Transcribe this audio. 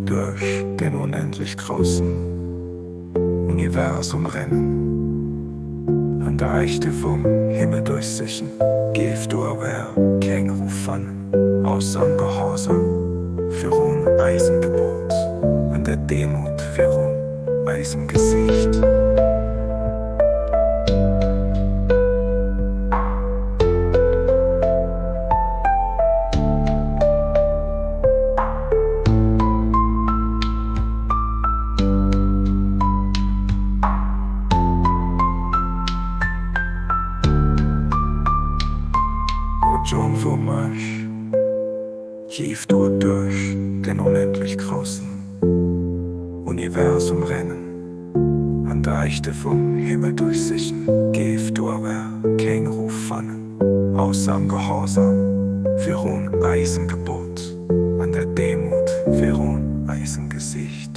duerch den onendlech groussen Universum rennen, An der Eichte vum Himmel duerchsichen, Géif du awer keng Rou fannen, Ausser am Gehorsam virun eisem Gebot, An der Demut virun eisem Gesiicht. O John Wurmach, Géif du duerch den onendlech groussen Universum rennen an d'Eichte vum Himmel duerchsichen, géif du awer keng Rou fannen, ausser am Gehorsam virun eisem Gebot an der Demut virun eisem Gesicht.